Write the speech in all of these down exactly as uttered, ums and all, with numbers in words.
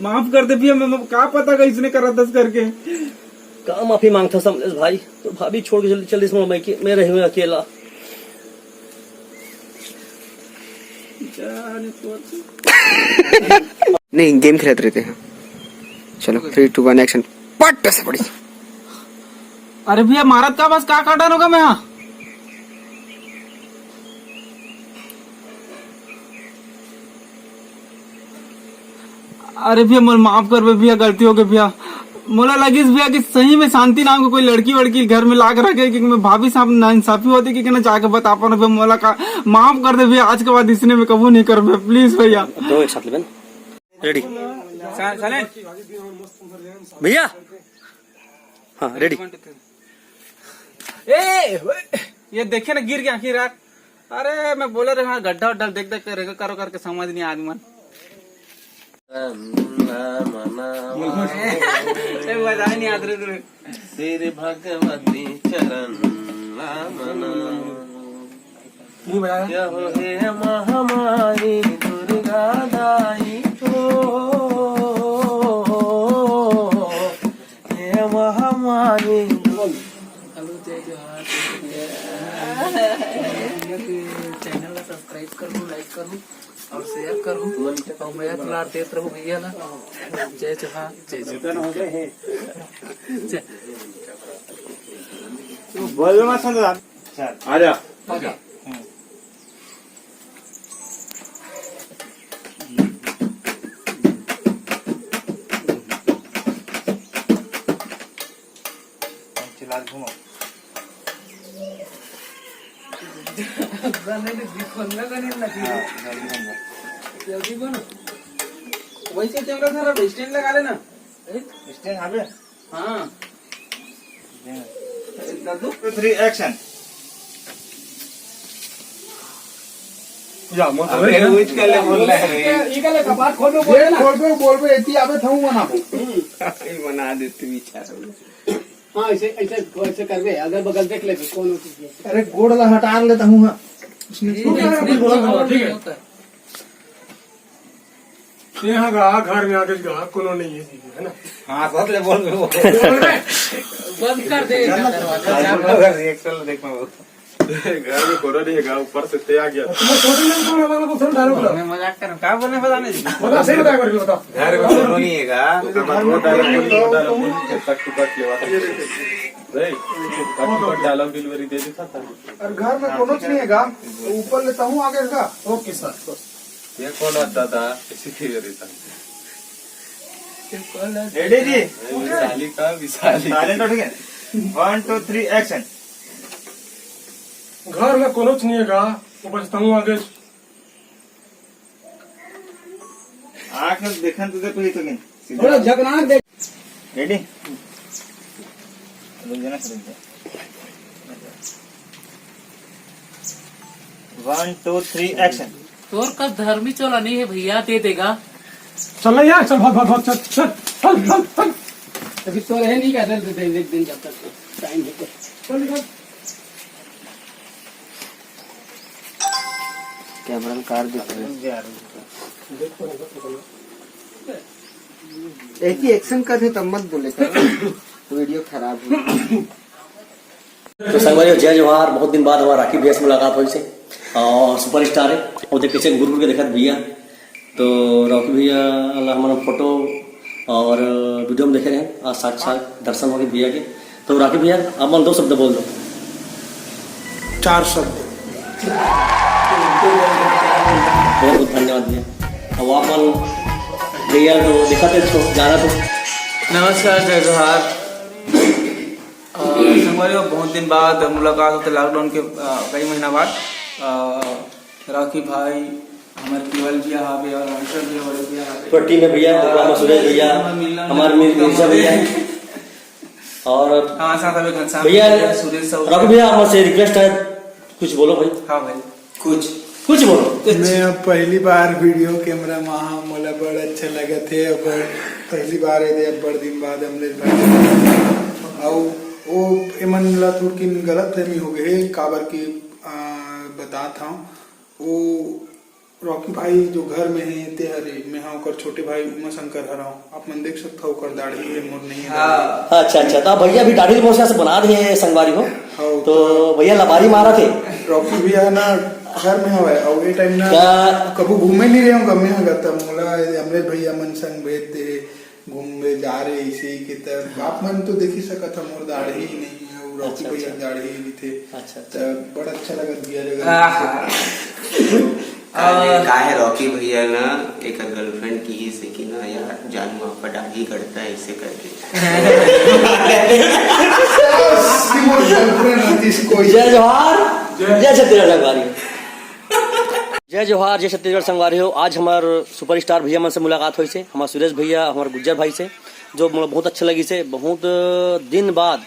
माफ कर दे भैया, मैं, मैं का पता कइसने करत हस करके। का माफी मांगथस अमलेश भाई? तोर भाभी छोड़ के चल, चल दिस मोला मइके, मैं रहिहूं अकेला। नहीं, गेम खेलत रहिथे। चलो, थ्री, टू, वन, एक्शन। पट से पड़ी। अरे भैया, मारत का बस का काटन होगा मैं? हाँ, अरे भैया, मोला माफ कर बे भैया, गलती हो गई भैया। मोला लगिस भैया कि सही में शांति नाम के कोई लड़की वड़की घर में लाके रखे, क्योंकि मैं भाभी साहब नाइंसाफी होती कि ना जाके बता पाना भैया। मोला का माफ कर दे भैया, आज के बाद इसने मैं कबू नहीं कर भैया, प्लीज भैया। दो एक साथ लेबे ना। रेडी। साइलेंट। भैया। हाँ, रेडी। ए, ये देखे ना, गिर गया आखिर यार। अरे, मैं बोले रहे, हाँ, गड्ढा उड्ढा देख देख के रेगा करो करके समझ नहीं आदमी मन। ए, मजा नहीं आत रे, रे। श्री भगवती चरण रामना। नहीं बजाया। क्या हो हे महामारी दुर्गा दाई हो, हे महामारी। हेलो, जय जोहार, जय जोहार। चैनल ला सब्सक्राइब कर लो, लाइक कर लो और शेयर कर लो और मया दुलार देत रहो भैया ला। जय जोहार, जय जोहार। जय। बोल मत सुन। आ जा। आ जा। चिल्ला के घूमो। हाँ, जल्दी बन जा। जल्दी बनो। वैसे कैमरा धरा, स्टैंड लगा लेना। स्टैंड हवे? हाँ। Two, three, action। जा, मत अबे, बोल। उठ के ले बोल रहा है। ये का ले कपाट खोल दो, बोल गेट ना। खोल दो, बोल बे, एती आबे थऊ बनाबो। हम्म। बना देते बेचारा। हाँ, ऐसे, ऐसे, ऐसे करबे, अगल बगल देख लेबे, कौन हो चीज है। अरे, गोड़ ला हटा लेता हूँ, हाँ। उसने ठीक है, ठीक है। ये हाँ गा, घर में आके गा, कोनो नहीं है, है ना? हाँ, सच ले बोल, बोल। बंद कर दे। रिएक्शन देख मैं। घर में कोनो नहीं है गा, ऊपर से ते आ गया। तुम्हें छोटे लोग को अलग अलग क्वेश्चन डालो। मैं मजाक कर रहा हूँ, क्या बोलने पता नहीं। बता, सही बता, करके बता। घर में कोनो नहीं है गा, तो घर में डालो, डालो, डालो, कट टू कट लेवा। नहीं, कट टू कट डालो, डिलीवरी दे देता था। और घर में कोनो नहीं है गा, ऊपर लेता हूँ आगे का। ओके सर। ये कौन है दादा? इसी के लिए रहता है। ये कौन है? रेडी जी? ये विशाली का, विशाली। साइलेंट हो, ठीक है? One, two, three, action। घर में कोनो नहीं है गा, ऊपर से तंग आगे। आँख में देखन तो दे, कोई तो नहीं। सीधा। थोड़ा झकनाक दे। रेडी? रुक जाना, रुक जा। One, two, three, action। तोर कस धर्मी चोला नहीं है भैया, दे देगा। चल ना यार, चल, भाग, भाग, भाग, चल, चल, चल, चल, चल। अभी तो रहे नहीं का, दे दे, एक दिन जब तक टाइम है तो। चल निकल। कैमरा ला काट देते हैं। एक ही एक्शन कर रहे तब मत बोले करो। वीडियो खराब हो। तो संगवारी, जय जोहार। बहुत दिन बाद हमारा राखी भैया से मुलाकात होइस हे और सुपरस्टार है। और देख कैसे घूर घूर के देखत भैया। तो राखी भैया ला हमन फोटो और वीडियो में देखे रहे, आज साक्षात दर्शन होगे भैया के। तो राखी भैया, आप मन दो शब्द बोल दो। चार शब्द। बहुत बहुत धन्यवाद भैया। अब आप मन भैया तो देखा थे तो जाना तो। नमस्कार, जय जोहार। अ, संगवारी हो, बहुत दिन बाद मुलाकात होते, लॉकडाउन के, अ, कई महीना बाद। अ, राखी भाई, हमारे केवल भैया हावे और हंसर भैया, बड़े भैया हावे। तो टीम है भैया, और हमारे सुरेश भैया, हमारे मिर्जा भैया। और हाँ, साथ में घनश्याम भैया, भैया, सुरेश साहू। रघु भैया, हमसे रिक्वेस्ट है, कुछ बोलो भाई। हाँ भाई। कुछ, कुछ बोलो। मैं अब पहली बार वीडियो कैमरा में हाँ, मोला बड़ अच्छा लगत हे। अब पहली बार एदे, अब बड़ दिन बाद अमलेश भाई। अउ वो एमन ला थोड़किन गलत फहमी हो गए, काबर कि, आ, बतात हूँ, वो रॉकी भाई जो घर में हे, ते हरे, मैं हा ओकर छोटे भाई उमा शंकर हरव। आप मन देख सकत हव, ओकर दाढ़ी हे, मोर नहीं हे। हाँ। अच्छा अच्छा, तो भैया भी दाढ़ी मोछा से बना दे हे संगवारी हो। हाँ, तो भैया लबारी मारत हे। रॉकी भैया ना घर में हवय, अउ ए टाइम ना क्या? कभू घूमे नहीं रहे हूँ, गमे हा गता मोला अमरेश भैया मन संग भेज दे घूमे जा रहे इसे के। तब आप मन तो देखी सकत ह, मोर दाढ़ी नहीं है, वो रॉकी अच्छा, भैया अच्छा। दाढ़ी भी थे। अच्छा, अच्छा। तब बड़ा अच्छा लगा दिया जगह। आहा। काहे काहे रॉकी भैया ना एक गर्लफ्रेंड की ही से कि ना यार जानू आपका दाढ़ी गड़ता है इसे करके। मोर गर्लफ्रेंड रहती इसको। जय जोहार, जय छत्तीसगढ़ संगवारी। जय जोहार, जय छत्तीसगढ़ संगवारी हो। आज हमार सुपरस्टार भैया मन से मुलाकात होइसे, हमार सुरेश भैया, हमार गुज्जर भाई से, जो मोला बहुत अच्छा लगिसे। बहुत दिन बाद,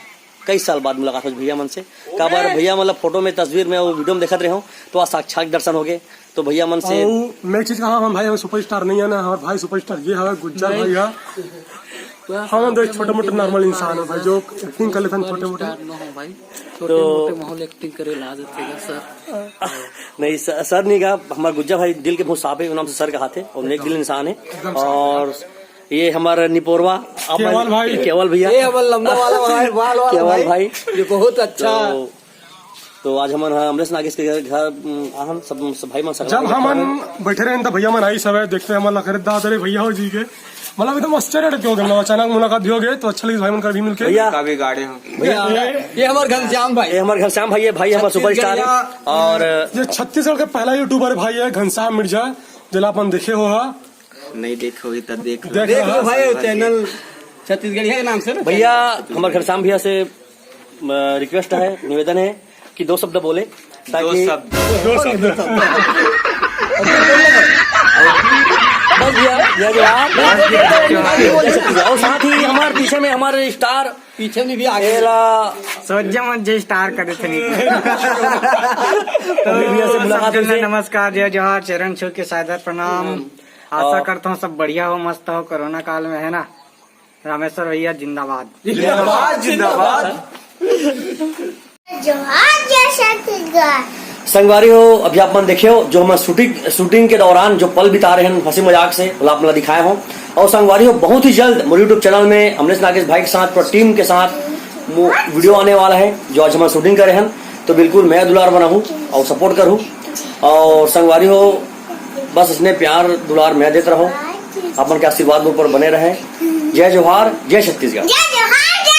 कई साल बाद मुलाकात होइसे भैया मन से। काबर भैया मतलब फोटो में, तस्वीर में, वो वीडियो में देखत रहे हो, तो आज साक्षात दर्शन हो गए। तो भैया मन से और मैं एक चीज कहा, हम भाई, हम सुपरस्टार नहीं है ना, हमारे भाई सुपरस्टार ये हवे गुज्जर भाई है। हम तो एक छोटे मोटे नॉर्मल इंसान है भाई, जो एक्टिंग कर लेते हैं छोटे मोटे। स्टार न हो भाई, छोटे मोटे माहौल एक्टिंग करे ला देते हैं सर। नहीं सर, सर नहीं कहा, हमारा गुज्जा भाई दिल के बहुत साफ है, वो नाम से सर कहा थे और नेक दिल इंसान है। और ये हमारा निपोरवा, आप केवल भाई। केवल भैया, ये हमारा लंबा वाला भाई, बाल वाला केवल भाई, भाई। ये बहुत अच्छा। तो, तो आज हमन हा अमरेश नागेश के घर, घर, उम, आहन सब, सब भाई मन संग जब हमन बैठे रहे तो भैया मन आई सब है, देखते हैं हमारा लखरे दादा रे भैया हो जी के, मतलब एकदम आश्चर्य टाइप के हो गए, मतलब अचानक मुलाकात भी हो गए, तो अच्छा लगे भाई मन कर भी मिलके। भैया, का भी गाड़े हम। भैया, ये हमारे घनश्याम भाई। ये हमारे घनश्याम भाई है, भाई हमारा सुपरस्टार है। और ये छत्तीसगढ़ का पहला यूट्यूबर भाई है घनश्याम मिर्जा, जिला अपन देखे हो हा। नहीं देखे होगी तब देख लो। देख देख लो लो भाई, चैनल छत्तीसगढ़िया के नाम से ना। भैया, हमारे घनश्याम भैया से रिक्वेस्ट है, निवेदन है कि दो शब्द बोले, दो ताकि शब्द। दो शब्द। बस भैया, जय जोहार। जय छत्तीसगढ़। और साथ ही हमारे पीछे में हमारे स्टार पीछे में भी आगे। एला सोच मत जे स्टार करे थे नहीं। अभी भैया से मुलाकात सब जन हुई। नमस्कार, जय जोहार, चरण छू के सादर प्रणाम। आशा करता हूँ सब बढ़िया हो, मस्त हो कोरोना काल में, है ना। रामेश्वर भैया जिंदाबाद। जिंदाबाद, जिंदाबाद। जोहार जय छत्तीसगढ़। संगवारी हो, अभी आप मन देखे हो जो हम शूटिंग शूटिंग के दौरान जो पल बिता रहे हैं हंसी मजाक से, वो आप मन ला दिखाए हो। और संगवारी हो, बहुत ही जल्द मोर यूट्यूब चैनल में अमरेश नागेश भाई के साथ, पूरा टीम के साथ मो- वीडियो आने वाला है, जो आज हम शूटिंग करे हैं। तो बिल्कुल मैं दुलार बनाहूँ और सपोर्ट करूँ। और संगवारी हो, बस इसने प्यार दुलार मैं देत रहो, अपन के आशीर्वाद मोर पर बने रहे। जय जोहार, जय छत्तीसगढ़। जय जोहार जय